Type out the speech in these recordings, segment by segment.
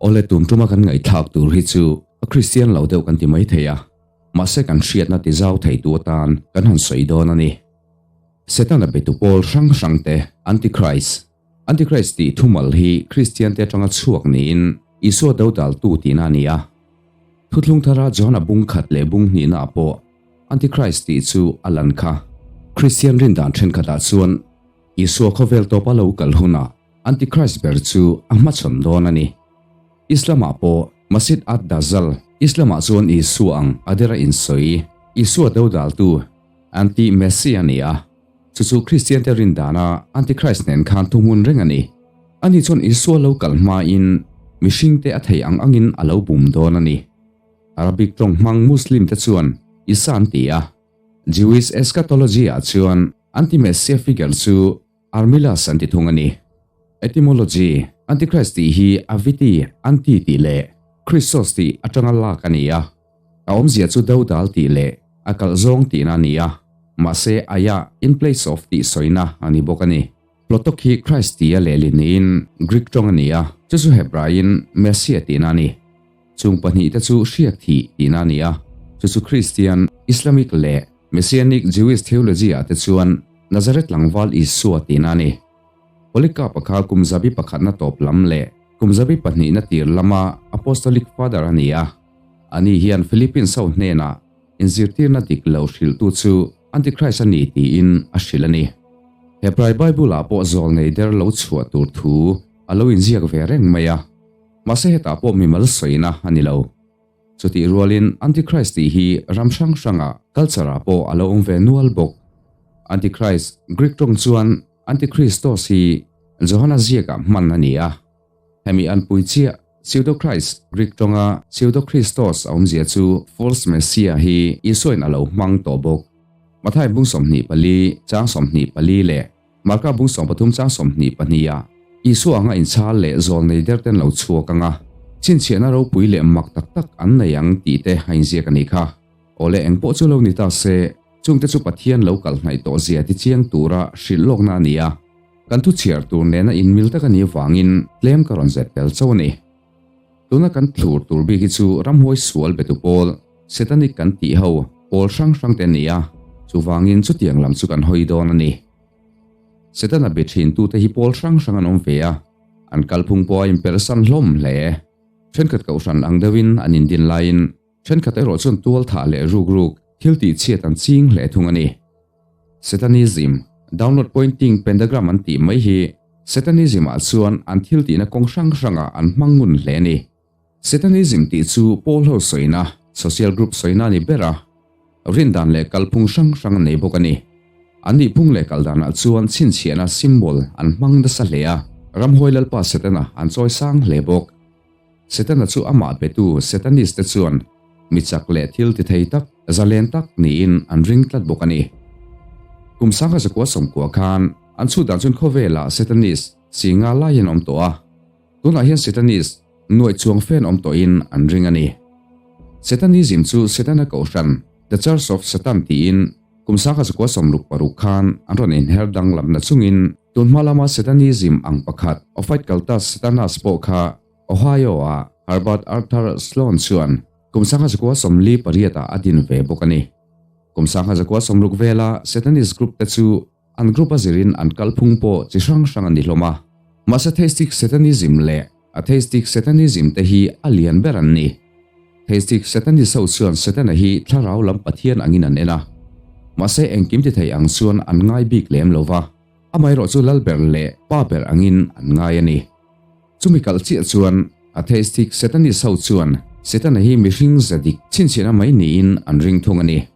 Awle tum tuma kan ngaihthlak tur hi chu a Kristian lo deuh kan ti mai thei a, mahse kan hriatna ti zau thei tu atan kan han sawi dawn a ni. Setana betu pawl hrang hrang te Antichrist, Antichrist tih thumal hi Kristian te atanga chhuak niin Isua dodal tu tihna a ni a. Thuthlung thara Johana bung khat leh bung hnihna ah pawh Antichrist tih chu a lan kha. Kristian rindan thenkhatah chuan Isua khawvel tawpa lo kal hunah Antichrist ber chu a hmachhawn dawn a ni. Islam-ah pawh Masjid ad-Dajjal, Islam-ah chuan Isua ang a dera insawi, Isua dodaltu, Anti-Messiah a ni a. Chu chu Kristiante rin dana Antichrist nen khan thuhmun reng a ni. Ani chuan Isua lo kal hmain mihringte a thei ang angin a lo bum dawn a ni. Arabic tawng hmang Muslim-te chuan Isa an ti a. Jewish eschatology-ah chuan Anti-Messiah figure chu Armilas an ti thung a ni. Etymology, Antichrist tih hi aviti, anti tih leh Christos tih atanga lak a ni a. A awmzia chu dodal tih leh a kalh zawng tihna a ni a, mahse aiah, in place of, tih sawina a ni bawk a ni. Plotok hi Christ tia lehlin niin Greek tawng a ni a, chu chu Hebraiin Messiah tihna a ni. Chung pahnihte chu hriak thih tihna a ni a, chu chu Kristian, Islamic leh Messianic Jewish theology ah te chuan Nazareth tlangval Isua tihna a ni. Polycarp-a kha kum zabi pakhatna tawp lam leh kum zabi pahnihna tir lama Apostolic Father a ni a. Ani hian Philippines ho hnenah inzirtirna dik lo hrilhtu chu Antichrist a ni tiin a hrilh a ni. Hebrai Bible-ah pawh zawlnei der lo chhuah tur thu a lo inziak ve reng mai a. Mahse hetah pawh mimal sawina a ni lo. Chutih rualin Antichrist tih hi ram hrang hranga culture ah pawh a lo awm ve nual bawk. Antichrist, Greek tawng chuan Antichristos hi Johana ziakah hman a ni a. Hemi anpui chiah Pseudo-Christ, Greek tawnga Pseudo-Christos a awmzia chu false Messiah hi Isuain a lo hmang tawh bawk. Matthai bung 24, chang 24 leh Marka bung 13 chang 22 ah Isua anga inchhal leh zawlnei der ten lo chhuak anga chhinchhiahna ropui leh mak tak tak an nei ang tih te a inziak a nih kha. Awle engpawh chu lo ni ta se, chungte chu Pathian lo kal hnaih tawh zia ti chiang tura hrilh lawkna a ni a, kan thu chhiar tur nena inmil tak a nih avangin tlem ka rawn zet tel chauh a ni. Tuna kan thlur tur bik hi chu ramhuai sual betu pawl, Satanic kan tih ho, pawl hrang hrang te a ni a, chuvangin chutiang lam chu kan hawi dawn a ni. Setana be thintute hi pawl hrang hrang an awm ve a, an kalphung pawh a inpersan hlawm hle. Thenkhat kohhran ang deuhin an indin laiin thenkhat erawh chuan tual thah leh ruk ruk thil tih chhiat an ching hle thung a ni. Satanism, Download Pointing Pentagram an tih mai hi Satanism ah chuan an thil tihna kawng hrang hrangah an hmang ngun hle a ni. Satanism tih chu pawl ho sawina, social group sawina a ni ber a, rindan leh kalphung hrang hrang a nei bawk a ni. An nihphung leh kal danah chuan chhinchhiahna, symbol, an hmang nasa hle a, ramhuai lalpa Setana an chawi sang hle bawk. Setana chu amah betu Satanist te chuan mi chak leh thil ti thei tak, zalen tak niin an ring tlat bawk a ni. Kum sangha zakua sawmkua khan an chhut dan chuan khawvelah Satanist singa laiin awm tawh a. Tunah hian Satanist nuaih chuang fan awm tawhin an ring a ni. Satanism chu Setana kohhran, The Church of Satan tiin kum sangha zakua 66 khan an rawn inher danglam na chungin tun hma lama Satanism ang pakhat Ophite Cultus Satanas pawh kha Ohio-ah Herbert Arthur Sloan chuan kum 1948 ah a din ve bawk a ni. Kum 1960 vela Satanist group te chu An group a zirin an kalphung pawh chi hrang hrang a ni hlawm a. Mahse Theistic Satanism leh Atheistic Satanism te hi a lian ber an ni. Theistic Satanist ho chuan Satana hi thlarau lam pathian angin an en a. Mahse engkim ti thei ang chuan an ngai bik lem lo va, amaherawh chu lal ber leh pa ber angin an ngai a ni. Chumi kalh chiah chuan Atheistic Satanist ho chuan Setana hi mihring za dik chhinchhiahna mai niin an ring thung a ni.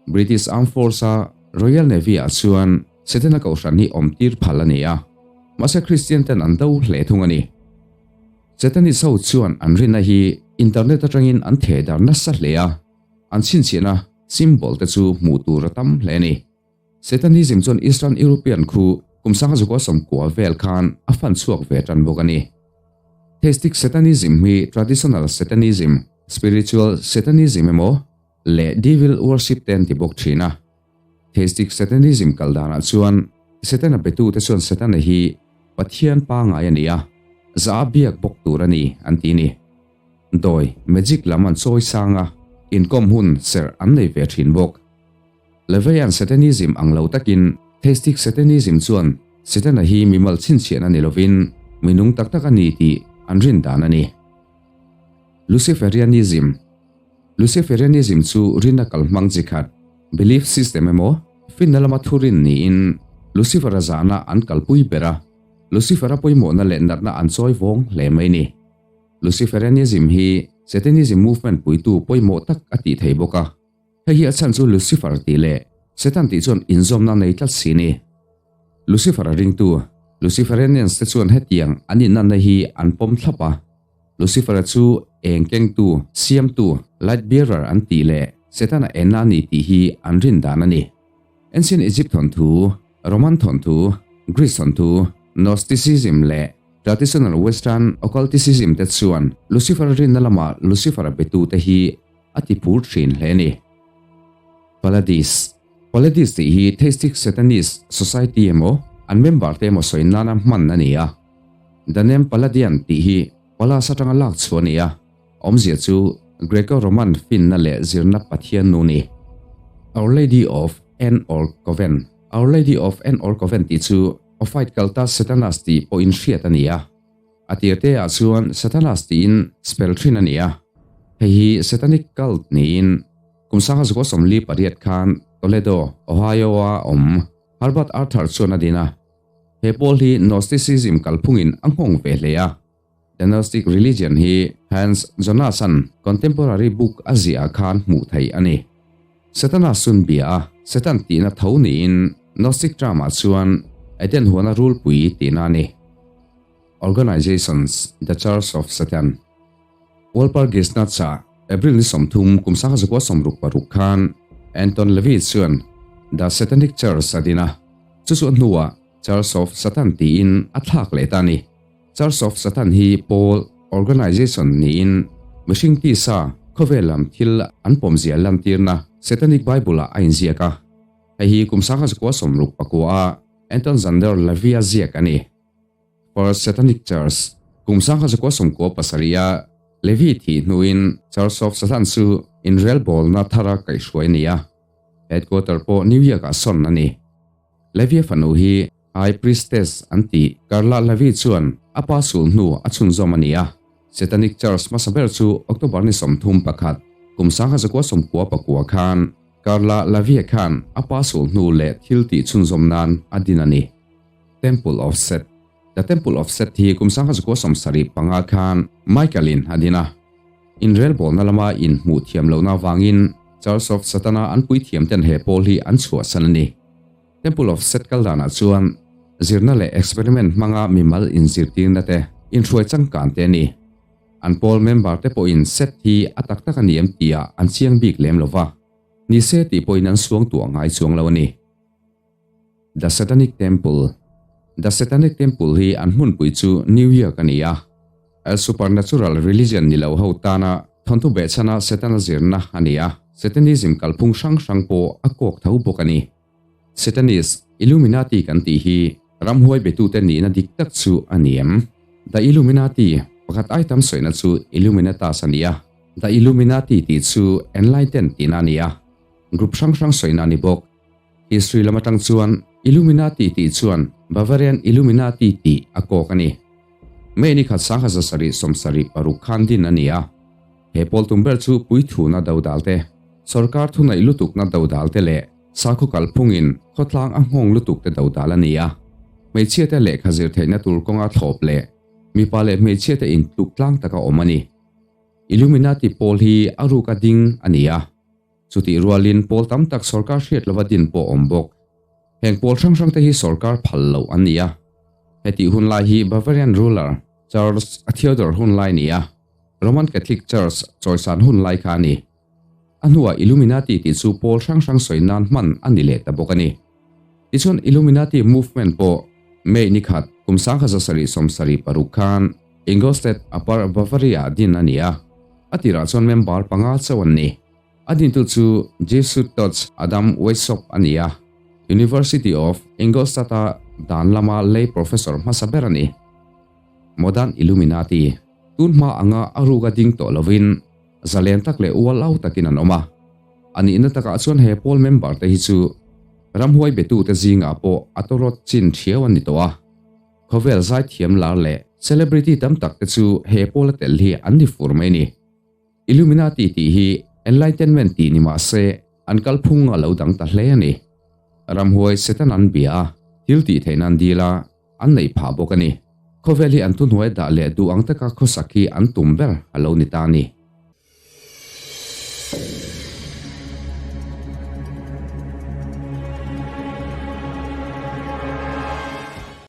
British Armed Force-a Royal Navy-ah chuan Setana kohhran hi awm tir phal a ni a, mahse Kristian ten an do hle thung a ni. Satanist ho chuan an rinna hi internet atangin an theh dar nasa hle a, an chhinchhiahna symbol te chu hmuh tur a tam hle a ni. Satanism chuan Eastern European khu kum 1990 vel khan a fan chhuak ve tan bawk a ni. Theistic Satanism hi traditional Satanism, spiritual Satanism emaw, leh devil worship te an ti bawk thin a. Theistic Satanism kal danah chuan Setana betute chuan Setana hi Pathian pangngai a ni a. Zah a biak bawk tur a ni, an ti ni. Dawi, magic lam an chawi sang a, inkawm hun serh an nei ve thin bawk. Levean Satanism ang lo takin Theistic Satanism chuan Setana hi mimal chhinchhiahna ni lovin mi nung tak tak a ni tih an rin dan a ni. Luciferianism Luciferianism chu rinna kalhmang chi khat, belief system emaw, finna lama thurin niin Lucifer-a zahna an kalpui ber a, Lucifer-a pawimawhna leh natna an chawi vawng hle mai ni. Luciferianism hi Satanism movement puitu pawimawh tak a tih thei bawk a. Hei hi a chhan chu Lucifer tih leh Satan tih chuan inzawmna nei tlat si ni. Lucifer-a ringtu, Luciferianians te chuan hetiang an innanna hi an pawm thlap a. Lucifer-a chu eng kengtu, siamtu, light bearer an tih leh Setana enna a ni tih hi an rin dan a ni. Ancient Egypt thawnthu, Roman thawnthu, Greece thawnthu, Gnosticism leh Traditional Western Occulticism te chuan Lucifer-a rinna lama Lucifer-a betute hi a ti phur thin hle a ni. Paladis Paladis tih hi Theistic Satanist Society emaw an member te emaw sawi nana hman a ni a. The name Palladian tih hi Pallas atanga lak chhuah a ni a, awmzia chu Greco-Roman finna leh zirna pathian nu ni. Our Lady of N or Coven Our Lady of N or Coven tih chu Ophite Cultus Satanas tih pawhin hriat a ni a. A tir te ah chuan Satanas tiin spell thin a ni a, hei hi Satanic cult niin kum sangha zakua 48 khan Toledo, Ohio-a awm Herbert Arthur chuan a din a. He pawl hi Gnosticism kalphungin a nghawng ve hle a. The Gnostic Religion hi Hans Jonas-a'n contemporary book a ziah ah khan hmuh theih a ni. Setana sun bia a, Setan tihna tho niin Gnostic term ah chuan Eden huana rulpui tihna a ni. Organizations, The Church of Satan. Walpurgisnacht-ah April ni 30 kum 1966 khan Anton LaVey chuan The Satanic Church a din a, chu chu a hnuah Church of Satan tiin a thlak leh ta a ni. Church of Satan hi pawl, organization, niin mihring tisa khawvel lam thil an pawmzia lantirna Satanic Bible-ah a inziak a. Hei hi kum 1969-a Anton Szandor LaVey-a ziak a ni. First Satanic Church, Kum 1997 a Levi thih hnuin Church of Satan chu inrelbawlna thara kaihhruai a ni a, headquarter pawh New York-ah sawn a ni. Levi-a fanu hi High Priestess an tih Carla Levi chuan a pa sul hnu a chhunzawm a ni a. Satanic Church hmasa ber chu October ni 31, kum 1999 khan Carla Lavie khan a pa sul hnu leh thil tih chhunzawm nan a din a ni. Temple of Set The Temple of Set hi kum 1975 khan Michael-in a din a. Inrelbawlna lama inhmuh thiam lohna avangin Church of Satana an puithiamten he pawl hi an chhuahsan a ni. Temple of Set kal danah chuan zirna leh experiment hmanga mimal inzirtirna te, inhruai changkan te a ni. An pawl member te pawhin Set hi a tak tak a ni em tihah an chiang bik lem lo va, ni se tih pawhin an suangtuah ngai chuang lo a ni. The Satanic Temple The Satanic Temple hi an hmunpui chu New York a ni a. A supernatural religion ni lo ho tana thawnthu behchhana Setana zirna a ni a, Satanism kalphung hrang hrang pawh a kawk tho bawk a ni. Satanist, Illuminati kan tih hi ramhuai betute nihna dik tak chu a ni em? The Illuminati, pakhat ai tam sawina chu Illuminatas a ni a, The Illuminati tih chu Enlightened tihna a ni a, group hrang hrang sawina a ni bawk. History lam atang chuan Illuminati tih chuan Bavarian Illuminati tih a kawk a ni. May ni khat 1776 khan din a ni a. He pawl tum ber chu puithuna dodal te, sorkar thunaih lutukna dodal te leh sakhaw kalphungin khawtlang a nghawng lutuk te dodal a ni a. Hmeichhia te lehkha zir theihna tur kawnga thlawp leh mipa leh hmeichhia te intluk tlang taka awm a ni. Illuminati pawl hi a ruka ding a ni a. Chutih rualin pawl tam tak sorkar hriat lova din pawh awm bawk. Heng pawl hrang hrangte hi sorkar phal loh an ni a. Hetih hun lai hi Bavarian ruler Charles Theodor hun lai ni a, Roman Catholic Church chawisan hun lai kha a ni. A hnuah Illuminati tih chu pawl hrang hrang sawi nan hman a ni leh ta bawk a ni. Tichuan Illuminati movement pawh May ni khat kum 1776 khan Ingolstadt, Upper Bavaria-ah din a ni a, a tirah chuan member panga chauh an ni. A dintu chu Jesuit Toch Adam Weishaupt a ni a, University of Ingolstadt-a dan lama lay professor hmasa ber a ni. Modern Illuminati, tun hma anga a ruka ding tawh lovin zalen tak leh ual au takin an awm a. A nihna takah chuan he pawl member te hi chu ramhuai betute zingah pawh a tawrawt chin thiau an ni tawh a. Khawvel zaithiam lar leh celebrity tam tak te chu he pawla tel hi an ni fur mai ni. Illuminati tih hi Enlightenment tih ni mah se an kalphung a lo dang ta hle a ni. Ramhuai Satan an bia a, thil tih theihna an dil a, an neih phah bawk a ni. Khawvel hi an thuhnuai dah leh duh ang taka khawsak hi an tum ber a lo ni ta a ni.